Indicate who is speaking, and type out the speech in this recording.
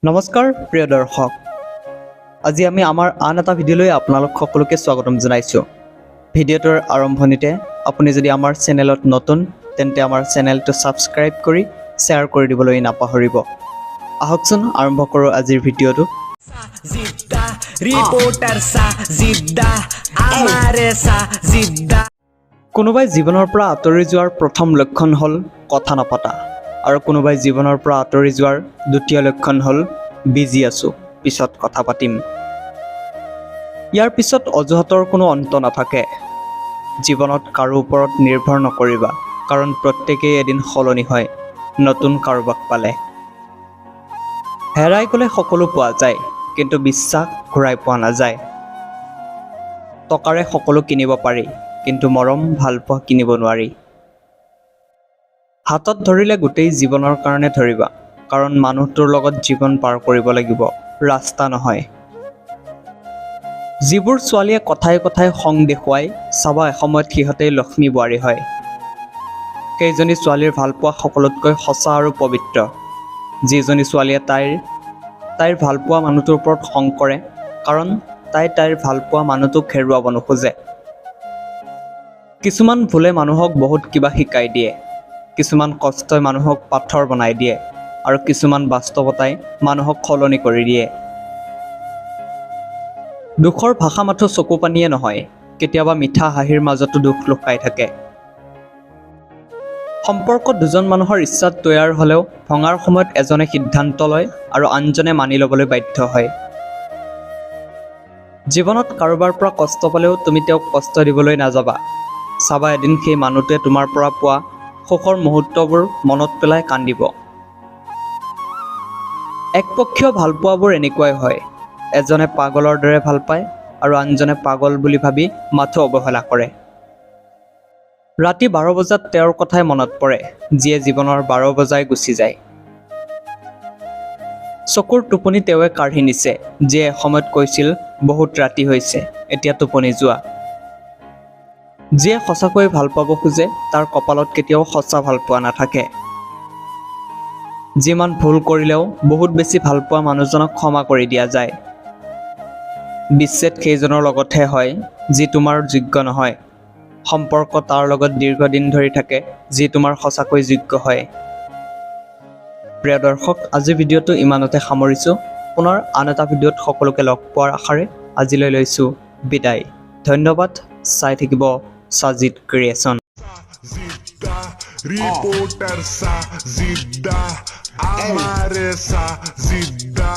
Speaker 1: নমস্কাৰ প্ৰিয় দৰ্শক, আজি আমি আমাৰ আন এটা ভিডিঅ'লৈ আপোনালোক সকলোকে স্বাগতম জনাইছোঁ। ভিডিঅ'টোৰ আৰম্ভণিতে আপুনি যদি আমাৰ চেনেলত নতুন, তেন্তে আমাৰ চেনেলটো ছাবস্ক্ৰাইব কৰি শ্বেয়াৰ কৰি দিবলৈ নাপাহৰিব। আহকচোন, আৰম্ভ কৰোঁ আজিৰ ভিডিঅ'টো।
Speaker 2: জিদ্দা ৰিপৰ্টাৰ সা জিদ্দা, আমাৰে সা জিদ্দা।
Speaker 1: কোনোবাই জীৱনৰ পৰা আঁতৰি যোৱাৰ প্ৰথম লক্ষণ হ'ল কথা নপতা আৰু কোনোবাই জীৱনৰ পৰা আঁতৰি যোৱাৰ দ্বিতীয় লক্ষণ হ'ল বিজি আছোঁ, পিছত কথা পাতিম। ইয়াৰ পিছত অজুহাতৰ কোনো অন্ত নাথাকে। জীৱনত কাৰো ওপৰত নিৰ্ভৰ নকৰিবা, কাৰণ প্ৰত্যেকেই এদিন সলনি হয় নতুন কাৰোবাক পালে। হেৰাই গ'লে সকলো পোৱা যায়, কিন্তু বিশ্বাস ঘূৰাই পোৱা নাযায়। টকাৰে সকলো কিনিব পাৰি, কিন্তু মৰম ভালপোৱা কিনিব নোৱাৰি। হাতত ধৰিলে গোটেই জীৱনৰ কাৰণে ধৰিবা, কাৰণ মানুহটোৰ লগত জীৱন পাৰ কৰিব লাগিব, ৰাস্তা নহয়। যিবোৰ ছোৱালীয়ে কথাই কথাই খং দেখুৱাই, চাবা এসময়ত সিহঁতেই লক্ষ্মী বোৱাৰী হয়। সেইজনী ছোৱালীৰ ভালপোৱা সকলোতকৈ সঁচা আৰু পবিত্ৰ, যিজনী ছোৱালীয়ে তাইৰ তাইৰ ভালপোৱা মানুহটোৰ ওপৰত খং কৰে, কাৰণ তাই তাইৰ ভালপোৱা মানুহটোক হেৰুৱাব নোখোজে। কিছুমান ভুলে মানুহক বহুত কিবা শিকাই দিয়ে, কিছুমান কষ্টই মানুহক পাথৰ বনাই দিয়ে আৰু কিছুমান বাস্তৱতাই মানুহক সলনি কৰি দিয়ে। দুখৰ ভাষা মাথো চকু পানীয়ে নহয়, কেতিয়াবা মিঠা হাঁহিৰ মাজতো দুখ লুকাই থাকে। সম্পৰ্ক দুজন মানুহৰ ইচ্ছাত তৈয়াৰ হ'লেও ভঙাৰ সময়ত এজনে সিদ্ধান্ত লয় আৰু আনজনে মানি ল'বলৈ বাধ্য হয়। জীৱনত কাৰোবাৰ পৰা কষ্ট পালেও তুমি তেওঁক কষ্ট দিবলৈ নাযাবা। চাবা, এদিন সেই মানুহটোৱে তোমাৰ পৰা পোৱা সুখৰ মুহূৰ্তবোৰ মনত পেলাই কান্দিব। একপক্ষীয় ভালপোৱাবোৰ এনেকুৱাই হয়, এজনে পাগলৰ দৰে ভাল পায় আৰু আনজনে পাগল বুলি ভাবি মাথো অৱহেলা কৰে। ৰাতি 12 বজাত তেওঁৰ কথাই মনত পৰে, যিয়ে জীৱনৰ 12 বজাই গুচি যায়। চকুৰ টোপনি তেওঁৱে কাঢ়ি নিছে, যিয়ে এসময়ত কৈছিল, "বহুত ৰাতি হৈছে, এতিয়া টোপনি যোৱা।" যিয়ে সঁচাকৈ ভাল পাব খোজে, তাৰ কপালত কেতিয়াও সঁচা ভালপোৱা নাথাকে। যিমান ভুল কৰিলেও বহুত বেছি ভালপোৱা মানুহজনক ক্ষমা কৰি দিয়া যায়। বিচ্ছেদ সেইজনৰ লগতহে হয়, যি তোমাৰ যোগ্য নহয়। সম্পৰ্ক তাৰ লগত দীৰ্ঘদিন ধৰি থাকে, যি তোমাৰ সঁচাকৈ যোগ্য হয়। প্ৰিয় দৰ্শক, আজিৰ ভিডিঅ'টো ইমানতে সামৰিছোঁ। পুনৰ আন এটা ভিডিঅ'ত সকলোকে লগ পোৱাৰ আশাৰে আজিলৈ লৈছোঁ বিদায়। ধন্যবাদ। চাই থাকিব সাজিদ ক্ৰিয়েশ্যন।
Speaker 3: জিদ্দা ৰিপৰ্টাৰ সা জিদ্দা, আমাৰে সা জিদ্দা।